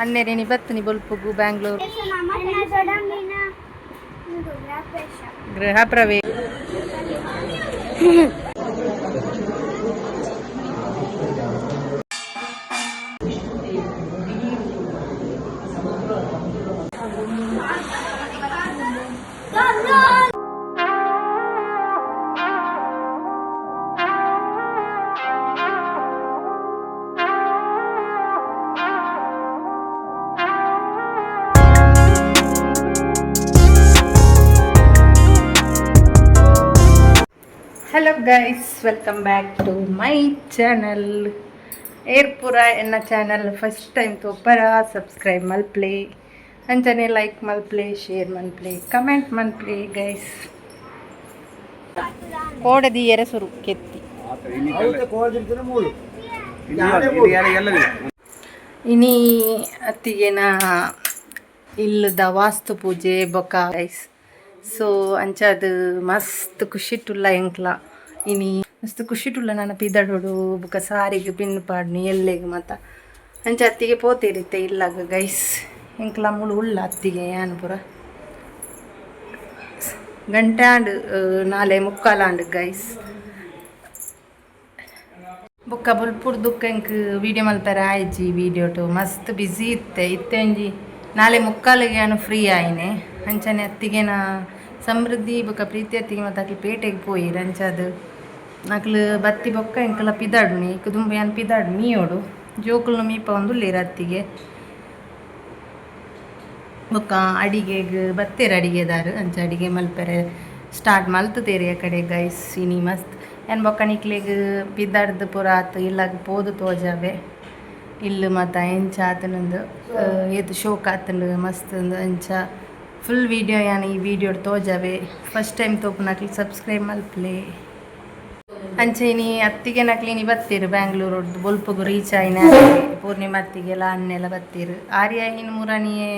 ಅಣ್ಣೆರೇನಿ ಬತ್ತನಿ ಬೊಲ್ಪುಗು ಬ್ಯಾಂಗ್ಳೂರ್ ಗೃಹ ಪ್ರವೇಶ. Hello guys, welcome back to my channel. ಏರ್ಪುರ ಎನ್ನ ಚಾನಲ್ ಫಸ್ಟ್ ಟೈಮ್ ತೋಪರ ಸಬ್ಸ್ಕ್ರೈಬ್ ಮಲ್ಪ್ಲೆ, ಅಂಚನೆ ಲೈಕ್ ಮಲ್ಪ್ಲೆ, ಶೇರ್ ಮಲ್ಪ್ಲೆ, ಕಮೆಂಟ್ ಮಲ್ಪ್ಲೆ ಗೈಸ್. ಕೋಡದಿ ಎರೆಸುರು ಕೆತ್ತಿ. ಇನಿ ಅತ್ತಿಗೆನ ಇಲ್ಲದ ವಾಸ್ತು ಪೂಜೆ ಬೊಕ್ಕ ಗೈಸ್. ಸೊ ಅಂಚಾದ್ ಮಸ್ತ್ ಖುಷಿಟುಲ್ಲ ಎಂಕ್ಲ. ಇನಿ ಮಸ್ತ್ ಖುಷಿಟುಲ್ಲ. ನನ ಪಿದಡೋಡು ಬೊಕ ಸಾರಿಗೆ ಪಿನ್ ಪಾಡ್ನಿ ಎಲ್ಲೆಗ್ ಮಾತ. ಅಂಚ ಅತ್ತಿಗೆ ಪೋತೇರಿತ್ತೆ ಇಲ್ಲಾಗ ಗೈಸ್. ಎಂಕ್ಲ ಮೂಲು ಉಲ್ಲ ಅತ್ತಿಗೆ ಯಾನ್ ಪೂರ. ಗಂಟೆ ಆಂಡ್, 4:45 ಆಂಡ್ ಗೈಸ್. ಬೊಕ್ಕ ಬೊಲ್ಪುರ್ದ್ ದುಕ್ಕ ಎಂಕ್ ವೀಡಿಯೋ ಮಲ್ಪೆರೆ ಆಯ್ಜಿ. ವೀಡಿಯೋಟು ಮಸ್ತ್ ಬ್ಯುಸಿ ಇತ್ತೆ. ಇತ್ತೆ ಒಂಜಿ 4:45ಗೆ ಯಾನ್ ಫ್ರೀ ಆಯಿನೆ. ಅಂಚನೆ ಅತ್ತಿಗೆನ ಸಮೃದ್ಧಿ ಬೊಕ್ಕ ಪ್ರೀತಿ ಅತ್ತಿಗೆ ಮತ್ತು ಅಕ್ಲು ಪೇಟೆಗೆ ಪೋಯೆರ್. ಅಂಚಾದ್ ಅಕ್ಲು ಬತ್ತಿ ಬೊಕ್ಕ ಎಂಕಲ ಪಿದಾಡುನಿ. ಇಕ್ ದುಂಬು ಯಾನ್ ಪಿದಾಡು ಮೀಯೋಡು, ಜೋಕುಲ್ನ ಮೀಪ ಉಲ್ಲೇರ್ ಅತ್ತಿಗೆ. ಬೊಕ್ಕ ಅಡಿಗೆಗ್ ಬತ್ತೆರ್ ಅಡಿಗೆದಾರು. ಅಂಚ ಅಡಿಗೆ ಮಲ್ಪೆರೆ ಸ್ಟಾರ್ಟ್ ಮಲ್ತುದೇರ್ ಆ ಕಡೆ ಗೈಸ್. ಇನಿ ಮಸ್ತ್ ಯಾನ್ ಬೊಕ್ಕ ನಿಕ್ಲೆಗ್ ಪಿದಾಡ್ದು ಪೂರ ಆತು ಇಲ್ಲಾಗ ಪೋದು ತೋಜಾವೆ, ಇಲ್ಲು ಮಾತ ಎಂಚ ಆತುಂಡು, ಏತ್ ಶೋಕ್ ಆತುಂಡು ಮಸ್ತ್. ಅಂಚ ಫುಲ್ ವೀಡಿಯೋ ಯಾನ್ ಈ ವೀಡಿಯೋಡ್ ತೋಜಾವೆ. ಫಸ್ಟ್ ಟೈಮ್ ತೋಪುನಕ್ಲ್ ಸಬ್ಸ್ಕ್ರೈಬ್ ಮಲ್ಪಲೆ. ಅಂಚ ಇನಿ ಅತ್ತಿಗೆ ನಕ್ಲು ಇನಿ ಬತ್ತೀರು ಬ್ಯಾಂಗ್ಳೂರ್ ಬೊಲ್ಪುಗು ರೀಚ್ ಆಯಿನ. ಪೂರ್ಣಿಮಾ ಅತ್ತಿಗೆಲ ಅನ್ನೆಲ್ಲ ಬತ್ತೀರು. ಆರ್ಯ ಇನ್ ಮುರಾನಿಯೇ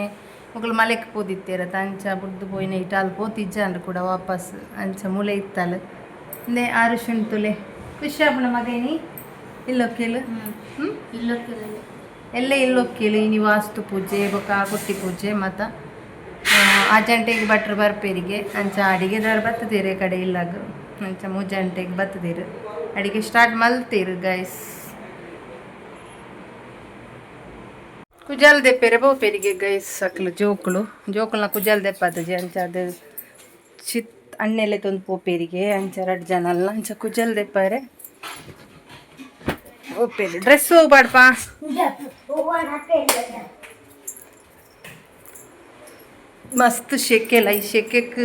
ಮೊಕುಲು ಮಲೆಕ್ ಪೋದಿತ್ತೇರ ಅಂಚ ಬುಡ್ದು ಪೋಯಿನ ಇಟಾಲ್ ಪೋತಿಜ್ಜಾಂಡ್ ಕೂಡ ವಾಪಸ್. ಅಂಚ ಮೂಲೆ ಇತ್ತಲ್. ಇಂದೆ ಆರುಷ್ ತುಲೆ. ಖುಷಿ ಆಪುಂಡ ಮಗ ಇನಿ ಇಲ್ಲೊಕ್ಕೆಲು? ಹ್ಮ್, ಎಲ್ಲೆ ಇಲ್ಲೊಕ್ಕೆಲು. ಇನಿ ವಾಸ್ತು ಪೂಜೆ ಬೊಕ್ಕ ಕುಟ್ಟಿ ಪೂಜೆ ಮಾತ. ಆ ಗಂಟೆಗೆ ಭಟ್ರು ಬರ್ಪೇರಿಗೆ. ಅಂಚ ಅಡಿಗೆದಾರ್ ಬತ್ತದೇರು ಕಡೆ ಇಲ್ಲಾಗ. ಅಂಚ 3 ಗಂಟೆಗೆ ಬತ್ತದೇರು, ಅಡಿಗೆ ಸ್ಟಾರ್ಟ್ ಮಲ್ತೇರು ಗೈಸ್. ಕುಜಲ್ ದೆಪ್ಪೆರೆ ಪೋಪೆರಿಗೆ ಗೈಸ್ ಅಕ್ಲು. ಜೋಕುಲು ಜೋಕುಲ್ನ ಕುಜಲ್ ದೆಪ್ಪದ. ಅಂಚ ಅದು ಚಿತ್ ಅಣ್ಣೆಲೆ ತಂದು ಪೋಪೇರಿಗೆ. ಅಂಚ ರಡ್ಡ್ ಜನ ಅಲ್ಲ. ಅಂಚ ಕುಜಲ್ ದೆಪ್ಪರೆ ಪೋಪೇರಿ. ಡ್ರೆಸ್ ಹೋಗ್ಬಾಡ್ಪಾ. ಮಸ್ತ್ ಶೆಕೆಲ. ಈ ಶೆಕೆಕ್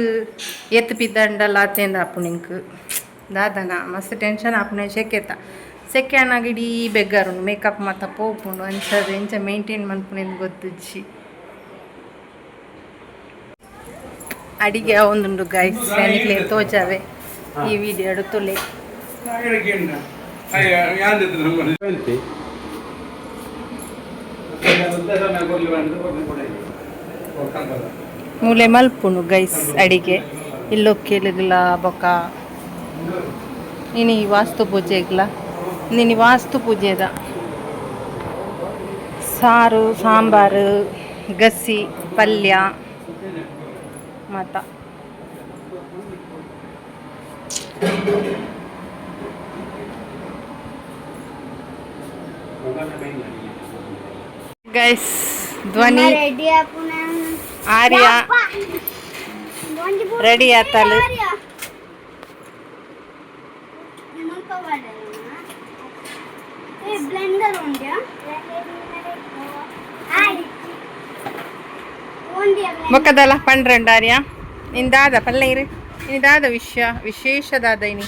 ಏತ್ ಪಿದಂಡಲ ಆತೇಂದ ಆಪುಂಡು ಎಂಕ್ ದಾದನ ಮಸ್ತ್ ಟೆನ್ಷನ್ ಆಪುಂಡು. ಶೆಕೆತ ಸೆಕೆ ಆನಾಗ ಇಡೀ ಬೆಗ್ಗಾರುಂಡು, ಮೇಕಪ್ ಮಾತ ಪೋಪುಂಡು. ಅಂಚ ಎಂಚ ಮೇಂಟೈನ್ ಮನ್ಪುನೆಂದ್ ಗೊತ್ತುಜ್ಜಿ. ಅಡಿಗೆ ಆವೊಂದುಂಡು ಗೈಸ್. ನಿಕ್ಲೆ ತೋಜಾವೆ ಈ ವಿಡಿಯೋ ತುಲೆ. ಮೂಲೆ ಮಲ್ಪುಂಡು ಗೈಸ್ ಅಡಿಗೆ. ಇಲ್ಲೊಕ್ಕೆಲುಗ್ಲ ಬೊಕ ಇನಿ ವಾಸ್ತು ಪೂಜೆಗ್ಲ. ಇನಿ ವಾಸ್ತು ಪೂಜೆದ ಸಾರು, ಸಾಂಬಾರು, ಗಸಿ, ಪಲ್ಯ ಮಾತ. ಗೈಸ್, ಧ್ವನಿ ಆರ್ಯ ರೆಡಿ ಆತಲ್. ಬೊಕ್ಕದಲ್ಲ ಪಂಡ್ರಂಡ ಆರ್ಯ ನಿಂದಾದ ಪಲ್ಲೆ ಇರು. ಇನಿ ವಿಷಯ ವಿಶೇಷದಾದ ಇನಿ?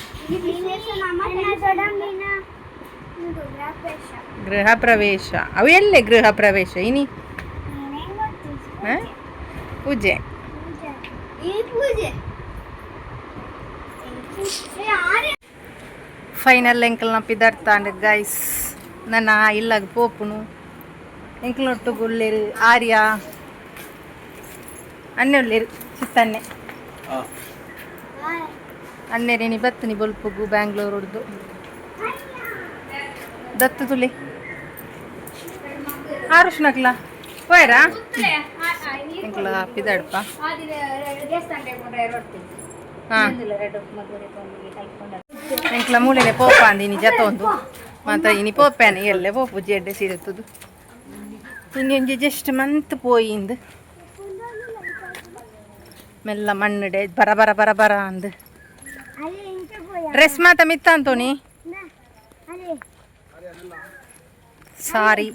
ಗೃಹ ಪ್ರವೇಶ. ಅವು ಎಲ್ಲೆ ಗೃಹ ಪ್ರವೇಶ ಇನಿ? ಪೂಜೆ. ಫೈನಲ್ ಎಂಕಲ್ನ ಪಿದರ್ತಾಂಡ್ ಗೈಸ್. ನನ್ನ ಇಲ್ಲಾಗ ಪೋಪುನು. ಎಂಕಲ್ನೊಟ್ಟುಗು ಉಲ್ಲೇರು ಆರ್ಯ ಅಣ್ಣೆ ಉಲ್ಲೇರು, ಚಿತ್ತನ್ನೆ ಅಣ್ಣೆರೇನಿ ಬತ್ತನಿ ಬೊಲ್ಪುಗು ಬ್ಯಾಂಗ್ಳೂರ್ ಉಡ್ದು. ದತ್ತು ತುಲೆ. ಆರುಷ್ನಕ್ಲ ಹೋಯ್ರಾ? ಎಂಕ್ಲ ಪಿದಾಡ್ಪ. ಹಾಂ, ಎಂಕ್ಲ ಮೂಲೆನೆ ಪೋಪ ಅಂದ್ ಇನಿ ಜತೊಂದು ಮಾತ ಇನಿ ಪೋಪ್ಯಾನೆ ಎಲ್ಲೆ ಪೋಪು ಎಡ್ಡೆ ಸಿರುತ್ತದು. ಇನಿ ಒಂಜಿ ಜಸ್ಟ್ ಮಂತ್ ಪೋಯಿಂದು ಮೆಲ್ಲ ಮಣ್ಣುಡೆ ಬರ ಬರ ಬರ ಬರ ಅಂದ್. ಡ್ರೆಸ್ ಮಾತ ಮಿತ್ತ ಅಂತೋನಿ ಸಾರಿ.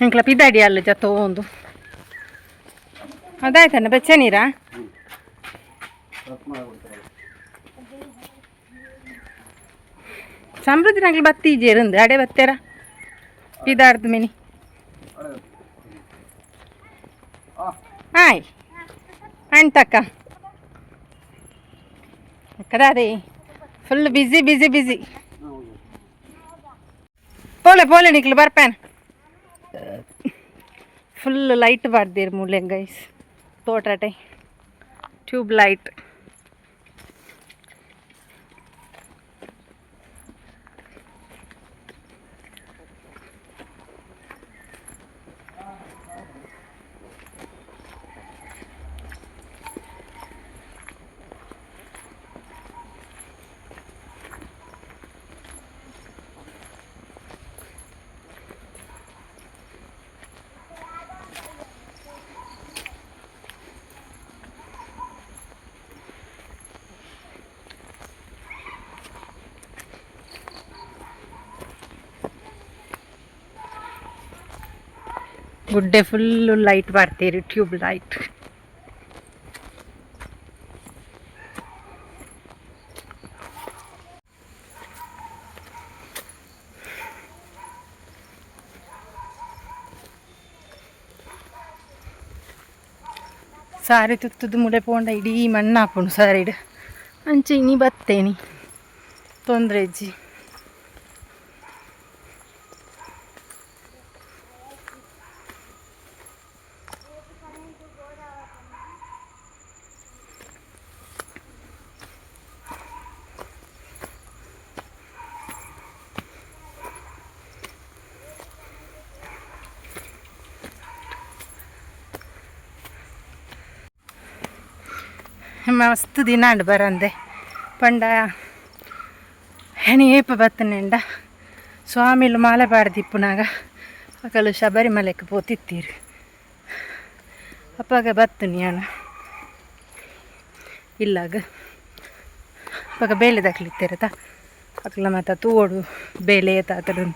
ಎಂಕ್ಲ ಪಿದಾಡಿ ಅಲ್ಲ ಜತೋಂದು ಅದಾಯ್ತಣ್ಣ ಬೆಚ್ಚ ನೀರಾ. ಸಮೃದ್ಧಿ ನಂಗೆ ಬತ್ತಿ ಇಜ್ಜೇರಂದು ಅಡೆ ಬತ್ತೇರ ಪಿದಾಡ್ದು ಮಿನಿ. ಹಾಯ್ ಅಂಟಕ್ಕ ಅಕ್ಕದ ಅದೇ ಫುಲ್ ಬಿಸಿ ಬಿಸಿ ಬಿಸಿ. ಪೋಲೆ ಪೋಲೆ ನಿಕ್ಲು ಬರ್ಪೇನ್. ಫುಲ್ ಲೈಟ್ ಬಾರ್ದಿರ್ ಮೂಲೆ ಗೈಸ್, ತೋಟಟೆ ಟ್ಯೂಬ್ ಲೈಟ್. ಗುಡ್ಡೆ ಫುಲ್ಲು ಲೈಟ್ ಬಾರ್ತೀರಿ, ಟ್ಯೂಬ್ ಲೈಟ್. ಸಾರಿ ತುತ್ತುದು ಮುಡೆ ಪೋಂಡ ಇಡೀ ಮಣ್ಣಾಪುಂಡು ಸಾರಿಡ್. ಅಂಚೆ ಇನಿ ಬತ್ತೇನಿ, ತೊಂದರೆ ಇಜ್ಜಿ. ಮಸ್ತ್ ದಿನ ಬರಂದೆ ಪಂಡ ಹೆಣಿ ಏಪ ಬತ್ತನೆಂಡ ಸ್ವಾಮಿಲು ಮಾಲೆ ಪಾಡ್ದಿಪ್ಪುನಾಗ ಅಕಲು ಶಬರಿಮಲೆಕ್ ಪೋತಿತ್ತೀರು. ಅಪ್ಪಗ ಬತ್ತುನಿ ಯಾನ ಇಲ್ಲಾಗ. ಅಪಗ ಬೇಲೆ ದಕ್ಲಿತ್ತೆರತ ಅಕ್ಲ ಮಾತ ತೂವೊಡು ಬೇಲೆ ಏತಾತಡು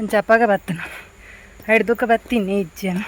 ಅಂಚ. ಅಪಗ ಬತ್ತನು ಐಡ್ದುಕ ಬತ್ತೀನಿ ಇಜ್ಜೆನ.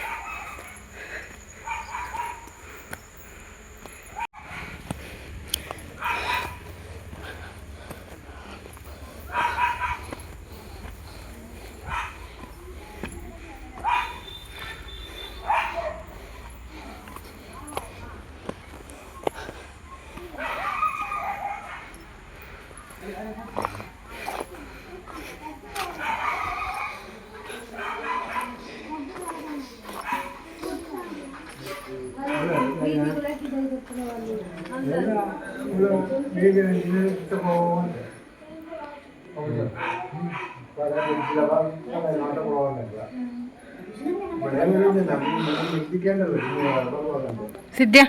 ಸಿದ್ಯ.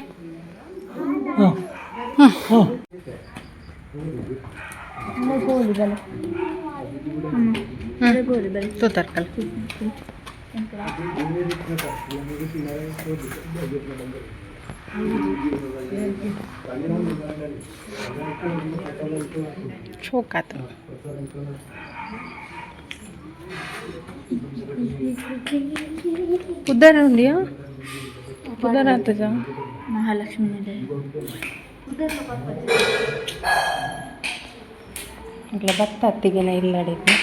ತೂತರ್ಕಲ್. ಶೋಕಾತು. ಉದ್ದಾರ ಉಂಡಿಯಾ? ಉದ್ದಾರ ಆತಜ. ಮಹಾಲಕ್ಷ್ಮಿ. ಇట్లా ಭತ್ತ ಅತ್ತಿಗೆನ ಇಲ್ಲಡಿಗೆ.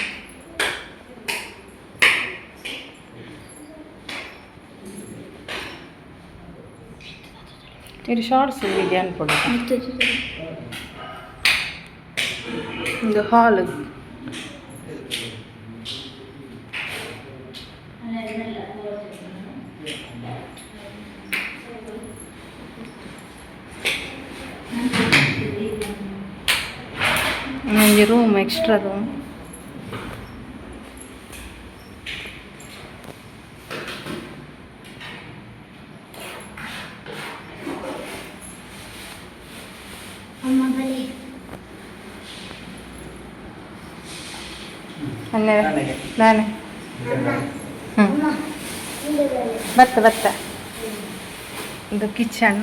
ಇದು ಶಾರ್ಟ್ಸ್ ವಿಡಿಯೋ ಅನ್ಕೊಡು. ಇದು ಹಾಲ್. ಒಂಜಿ ರೂಮ್, ಎಕ್ಸ್ಟ್ರಾ ರೂಮ್. ಅಮ್ಮ ಬಲಿ. ಅನ್ನೆ ನಾನೇ. ಅಮ್ಮ ಹಿಂದೆ ಬಲಿ. ಬತ್ತ ಬತ್ತ. ಇದು ಕಿಚನ್.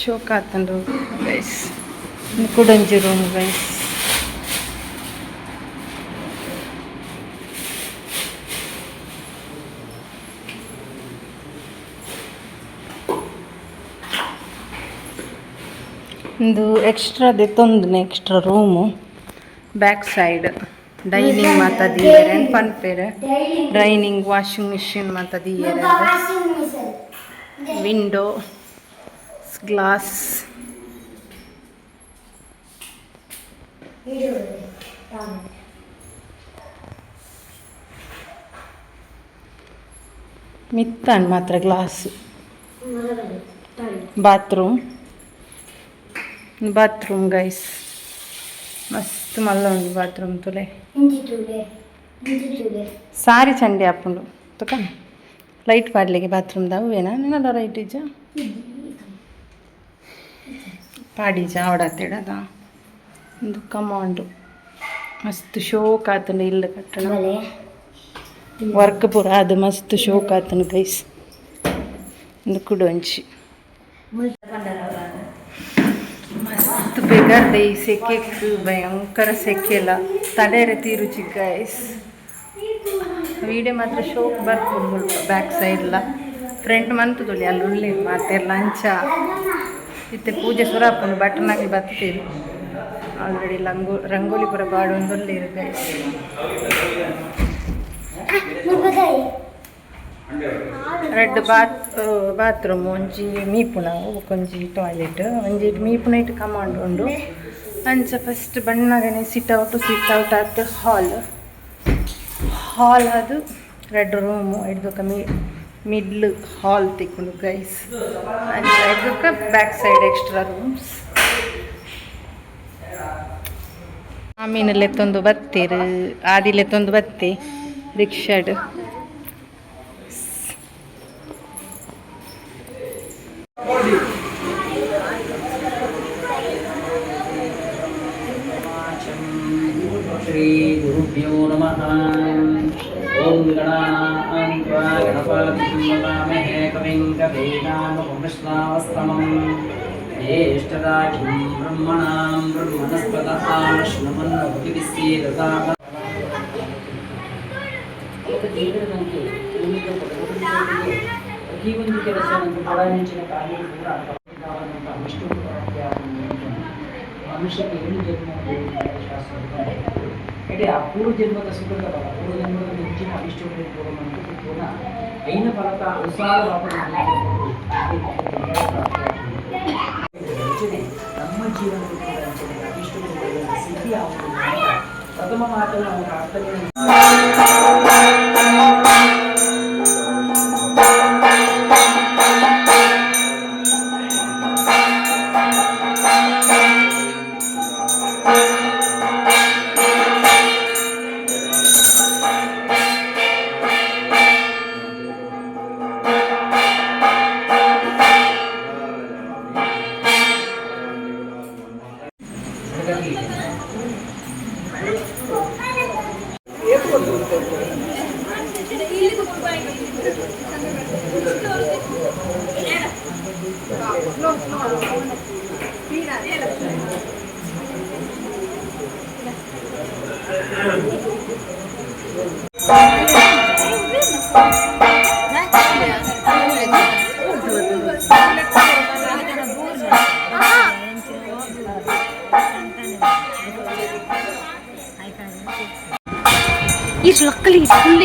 ಶೋಕ್ ಆತಂಡು ಗೈಸ್. ಕುಡೊಂಜಿ ರೂಮ್ ಗೈಸ್. ಒಂದು extra ದೆತ್ತೊಂದು extra room. Back side dining ಮಾತ ದೀಯೆರ್ ಪನ್ಪೆರ್. ಡೈನಿಂಗ್, ವಾಷಿಂಗ್ ಮಿಷಿನ್ ಮಾತ ದೀಯೆರ್. Washing machine. Window glass. ಇಡು. ಮಿತ್ತಾಂಡ್ ಮಾತ್ರ ಗ್ಲಾಸ್. ಬಾತ್ರೂಮ್, ಬಾತ್ರೂಮ್ ಗೈಸ್, ಮಸ್ತ್ ಮಲ್ಲ ಉಂಡು ಬಾತ್ರೂಮ್ ತುಲೆ. ಇಂಚಿ ತೂಲೆ, ಇಂಚಿ ತೂಲೆ. ಸಾರಿ ಚಂಡಿ ಆಪುಂಡು ತುಕ. ಲೈಟ್ ಪಾಡ್ಲಿಕ್ಕೆ ಬಾತ್ರೂಮ್ ದ. ಅವೇನಾ ನಿನ್ನಲ್ಲ ಲೈಟ್ ಇಜ್ಜ ಪಾಡಿಜ ಆವಡತ್ತೇಡದ. ಒಂದು ಕಮಾಂಡು. ಮಸ್ತ್ ಶೋಕ್ ಆತುಂಡು ಇಲ್ಲು ಕಟ್ಟಣ. ಬಲೆ. ವರ್ಕ್ ಪೂರ ಅದು ಮಸ್ತ್ ಶೋಕ್ ಆತುಂಡು ಗೈಸ್. ಒಂದು ಕುಡೊಂಚಿ ಮಸ್ತ್ ಬೆಗರ್ದೆ. ಈ ಸೆಕೆಕ್ ಭಯಂಕರ ಸೆಕೆಲ ತಡೆರೆ ತೀರುಜಿ ಗೈಸ್. ವೀಡಿಯೋ ಮಾತ್ರ ಶೋಕ್ ಬರ್ಪುಂಡು ಬ್ಯಾಕ್ ಸೈಡ್ಲ. ಫ್ರಂಟ್ ಮಂತುದೊಲಿ ಅಲ್ಲಿ ಉಳ್ಳೇರು ಮಾತೆರ್ಲ ಅಂಚ. ಇತ್ತೆ ಪೂಜೆ ಸುರ ಆಪುಂಡು. ಬಟನಾಗಿ ಬತ್ತೀರು ಆಲ್ರೆಡಿ. ಲಂಗೋ ರಂಗೋಲಿ ಪೂರ ಪಾಡೊಂದುಲ್ಲೆರ್ ಗೈಸ್. ಮುಲ್ಪದಾಯಿ. ರಡ್ಡ್ ಬಾತ್ ಬಾತ್ರೂಮ್. ಒಂಜಿ ಮೀಪುನ, ಒಂಜಿ ಟಾಯ್ಲೆಟ್. ಒಂಜಿ ಮೀಪುನ ಕಮಾಂಡ್ ಉಂಡು. ಅಂಚ ಫಸ್ಟ್ ಬನ್ನಗನೆ ಸಿಟ್ ಔಟ್, ಸಿಟ್ ಔಟ್ ಆತ್ ಹಾಲ್. ಹಾಲ್ ಅದು ರಡ್ಡ್ ರೂಮು. ಐಡ್ದ್ ಮಿ ಮಿಡ್ಲ್ ಹಾಲ್ ತಿಕ್ಕುಂಡು ಗೈಸ್. ಅಂಚ ಐಡ್ದ್ ಬ್ಯಾಕ್ ಸೈಡ್ ಎಕ್ಸ್ಟ್ರಾ ರೂಮ್ಸ್. ಆಮೀನ್ ಲೆತ್ತೊಂದು ಬತ್ತೀರು, ಆದಿ ಲೆತ್ತೊಂದು ಬತ್ತಿ ರಿಕ್ಷಾಡ್. श्रीगुरुभ्यो नमः। ॐ गणानां त्वा गणपतिं नमामहे, कविं कवीनामुपमश्रावस्तमं, ज्येष्ठराजं ब्रह्मणां ब्रह्मणस्पतः शृण्वन्नोतिभिस्येदता. ಪ್ರತಿಯೊಂದು ಕೆಲಸ ಒಂದು ಪಡಂಚಿನ ಕಾರ್ಯ ಕೂಡ ಕಾವಂತ ವಿಷ್ಣು. ಮನುಷ್ಯಕ್ಕೆ ಏಳು ಜನ್ಮ ಶಾಸ್ತ್ರ. అంటే ಆ పూర్వ జన్మದ సుకృత ఫల, పూర్వ జన్మದ మించిన అభిష్టం పూర్వం ಪೂರ್ಣ ಐನ ಫಲತ ಅನುಸಾರ ಅಂಚನೆ ನಮ್ಮ ಜೀವನದ ಕೂಡ ಅಂಚನೆ ಅಭಿಷ್ಟ ಸಿದ್ಧಿ ಆಗುವುದು. ಪ್ರಥಮ ಮಾತನ್ನು ನಾವು ಪ್ರಾರ್ಥನೆ ಈ ಲಕ್ಕಲಿ ಫುಲ್.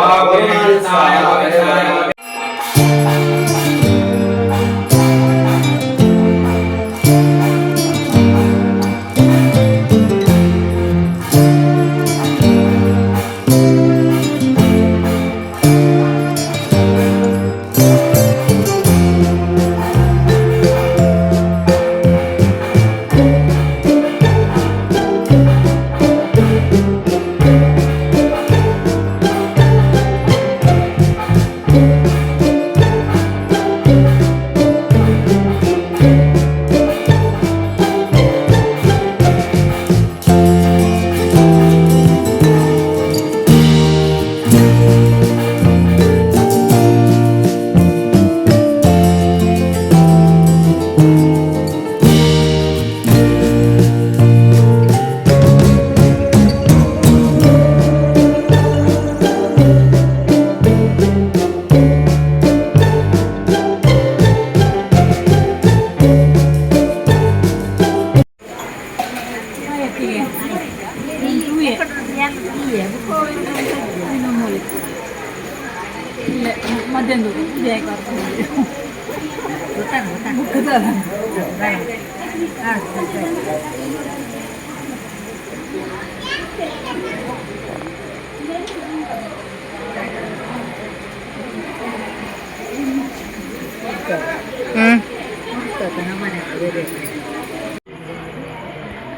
ಸ್ವಾಹ.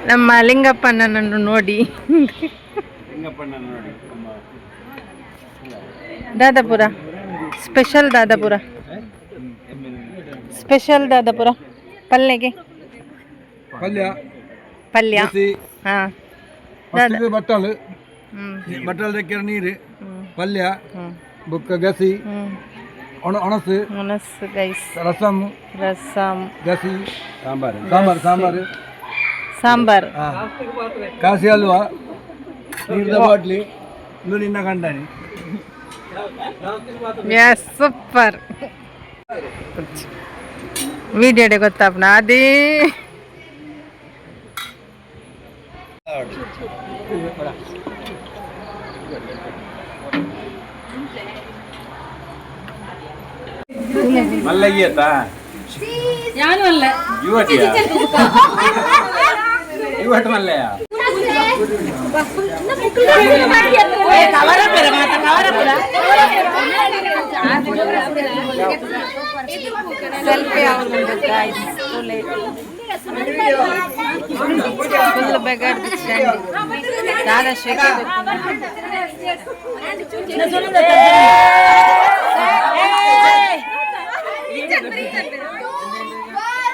ನಮ್ಮ ಲಿಂಗಪ್ಪನನ್ನು ನೋಡಿ. Dadapura special, Dadapura special, Dadapura ಪಲ್ಯಗೆ. ಪಲ್ಯ. ಪಲ್ಯ. ದೋಸೆ. ಹಾ. ಫಸ್ಟಿಗೆ ಬಟ್ಟಲು. ಬಟ್ಟಲು ತೆಕ್ಕಿರ ನೀರು, ಪಲ್ಯ, ಬೊಕ್ಕ ಗಸಿ, ಒಣ ಒಣಸು. ಒಣಸು ಗೈಸ್. ರಸಮ್. ರಸಂ. ಗಸಿ, ಸಾಂಬಾರು, ಸಾಂಬಾರು, ಸಾಂಬಾರು. ಸಾಂಬಾರ್. ಹಾಂ, ಕಾಸಿ ಹಲ್ವಾ, ನೀರಿನ ಬಾಟ್ಲಿ. ಇಂದು ನಿನ್ನ ಕಂಡನಿ. S, super. ವಿಡಿಯೋಡೆ ಗೊತ್ತಾಪನ ಅದೇ. ಮಲ್ಲಯ್ಯತಾ ಯುವತಿಯ ಯುವಟ ಮಲ್ಲಯ್ಯ. ಸೆಲ್ಫಿ ಆವೊಂದುಂಡು ಗೈಸ್. ಫುಲ್ ಬೆಗರ್ದು ದಾದ ಶೆಕೆ.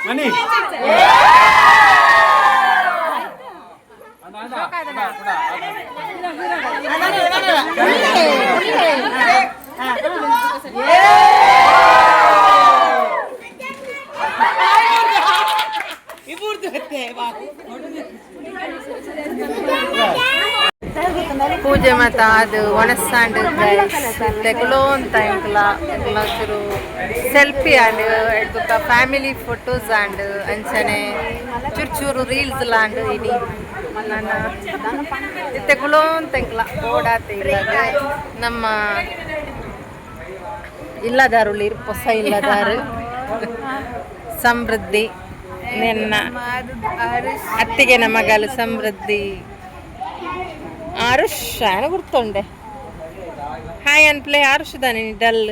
ಮನಿ. ಪೂಜೆ ಮಾತ ಅದು ಒಣಸಾಂಡ್ ತೆಗುಲೋಂತ. ಎಂಕ್ಲ ಎಂಕ್ಲ ಚೂರು ಸೆಲ್ಫಿ ಆಂಡ್ ಬೊಕ್ಕ ಫ್ಯಾಮಿಲಿ ಫೋಟೋಸ್ ಆಂಡ್, ಅಂಚನೆ ಚೂರು ಚೂರು ರೀಲ್ಸ್ ಲಾಂಡ್. ಇನಿ ನನ್ನ ತೆಗುಲೋಂತ ಎಂಕ್ಲ ಓಡಾತೆ. ಇಲ್ಲಾಗ ನಮ್ಮ ಇಲ್ಲದಾರುಳಿರ್, ಪೊಸ ಇಲ್ಲದಾರು ಸಮೃದ್ಧಿ, ನಿನ್ನ ಅತ್ತಿಗೆ ಮಗಲು ಸಮೃದ್ಧಿ. ಆರುಷ್ ಆನ ಗುರ್ತೊಂಡೆ. ಹಾಯ್ ಅನ್ಪ್ಲೆ ಆರುಷ್ ದಾನೆ ಡಲ್.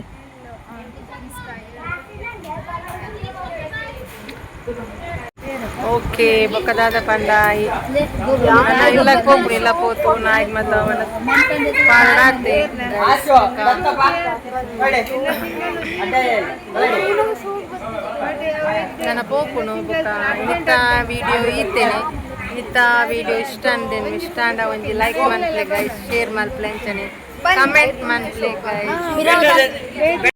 ಓಕೆ, ಬೊಕ್ಕದಾದ ಪಂಡ ಇಲ್ಲ ಪೋಪು ಇಲ್ಲ ಪೋತು ನಾಯಿಗ್ ಮತ್ತ ಅವನ ಪಾಡಾತೆ. ನನ್ನ ಪೋಪುನು. ಬೊಕ್ಕ ಇತ್ತ ವಿಡಿಯೋ ಈತೇನೆ. ಇತ್ತ ವಿಡಿಯೋ ಇಷ್ಟ ಅಂದೇನು, ಇಷ್ಟ ಅಂಡ ಒಂಜಿ ಲೈಕ್ ಮನ್ಪ್ಲೆ ಗೈಸ್, ಶೇರ್ ಮಲ್ಪ್ಲೆ, ಅಂಚನೆ ಕಮೆಂಟ್ ಮನ್ಪ್ಲೆ ಗೈಸ್.